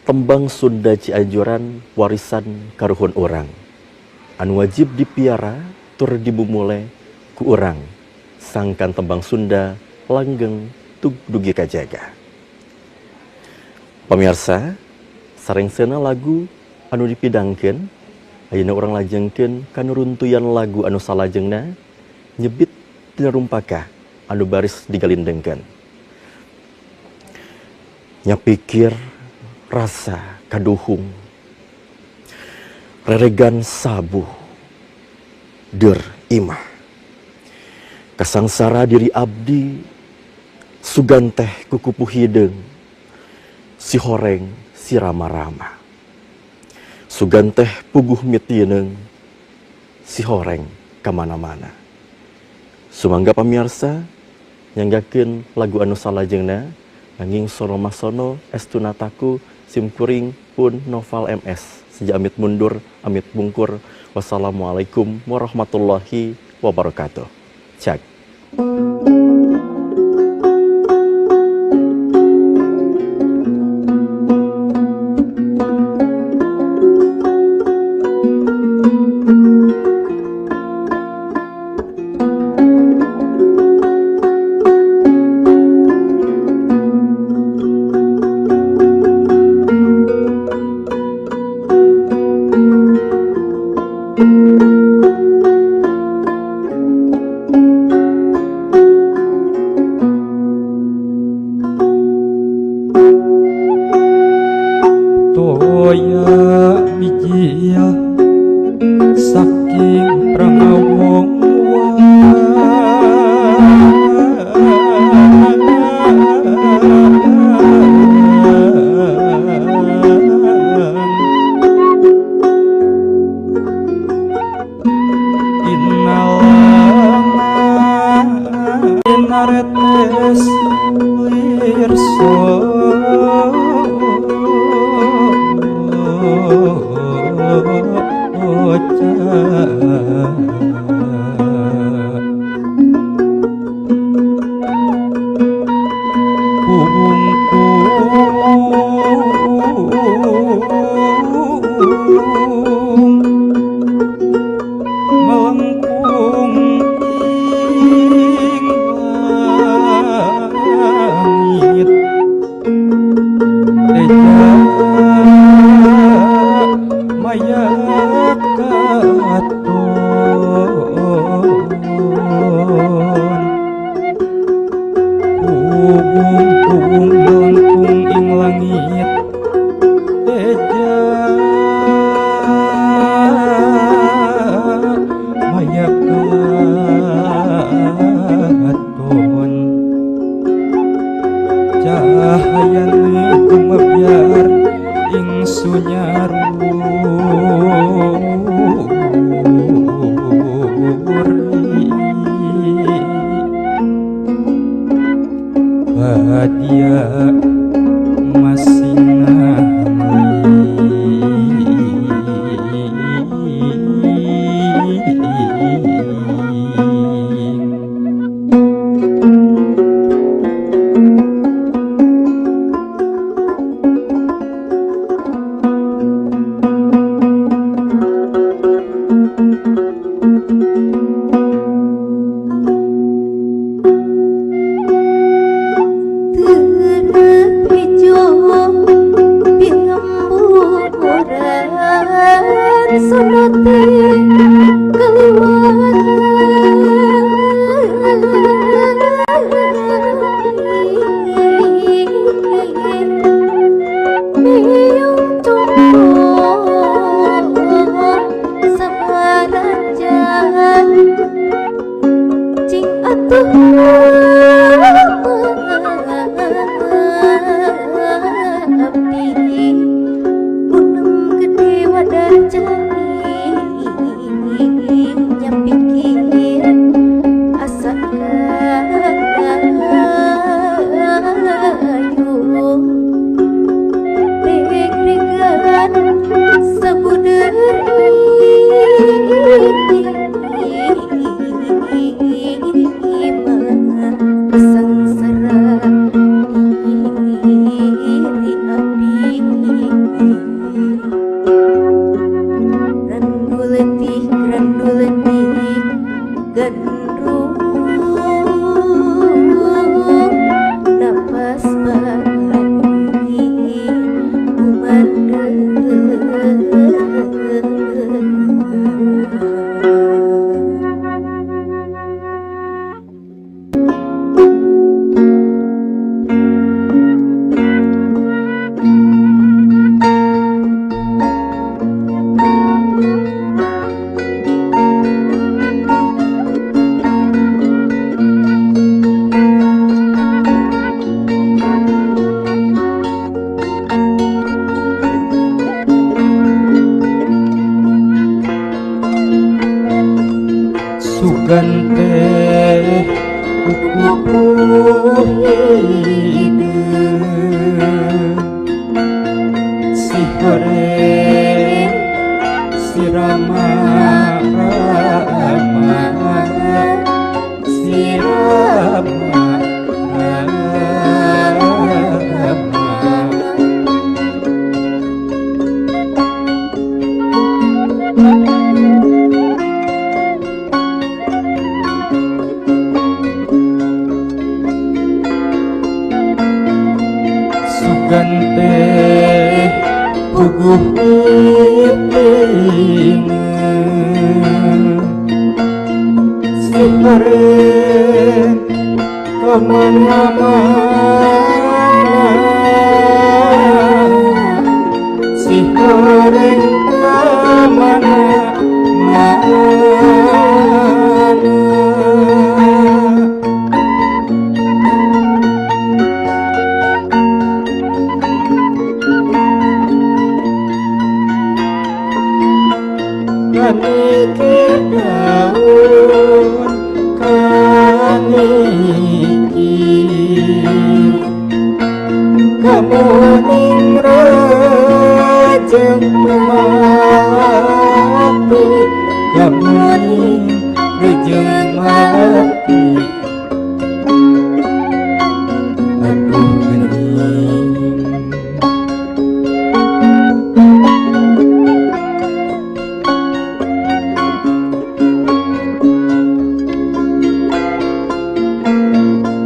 Tembang Sunda Cianjuran warisan karuhun urang anu wajib dipiara tur dibumule ku urang sangkan tembang Sunda langgeng tug dugi kajaga. Pamirsa, sarengsena lagu anu dipidangkeun ayeuna urang lajengkeun kana runtuyan lagu anu salajengna nyebit tina rumpaka anu baris digalindengkeun. Nya pikir rasa kaduhung reregan sabuh der imah kasangsara diri abdi sugan teh kukupu hideung si horeng si rama-rama sugan teh puguh mitineung si horeng kamana-mana. Sumangga pamirsa nyanggakeun lagu anu salajengna nanging sono masono estunataku simkuring pun Noval MS sejak amit mundur amit bungkur. Wassalamualaikum warahmatullahi wabarakatuh. Cak. Toya bijil saking prangawong inaretes lirso melengkung ing langit teja maya katon kubung-kubung melengkung ing langit teja maya katon cahayane gumebyar ing sunyaru badia sengsara diri abdi. Sugan teh kukupuh hideung si horeng si Rama Rama si Rama Rama. Sugan teh puguh ipingeun si horeng kemana-mana si horeng kemana-mana. Kaniki daun kaniki kamuning rejeng melati kamuning rejeng melati. Aduh gening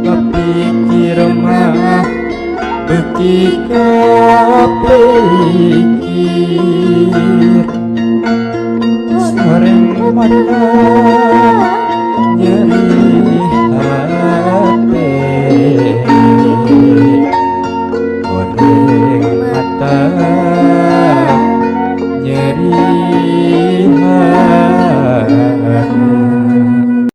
kapikir mah beuki kapikir sareng mata.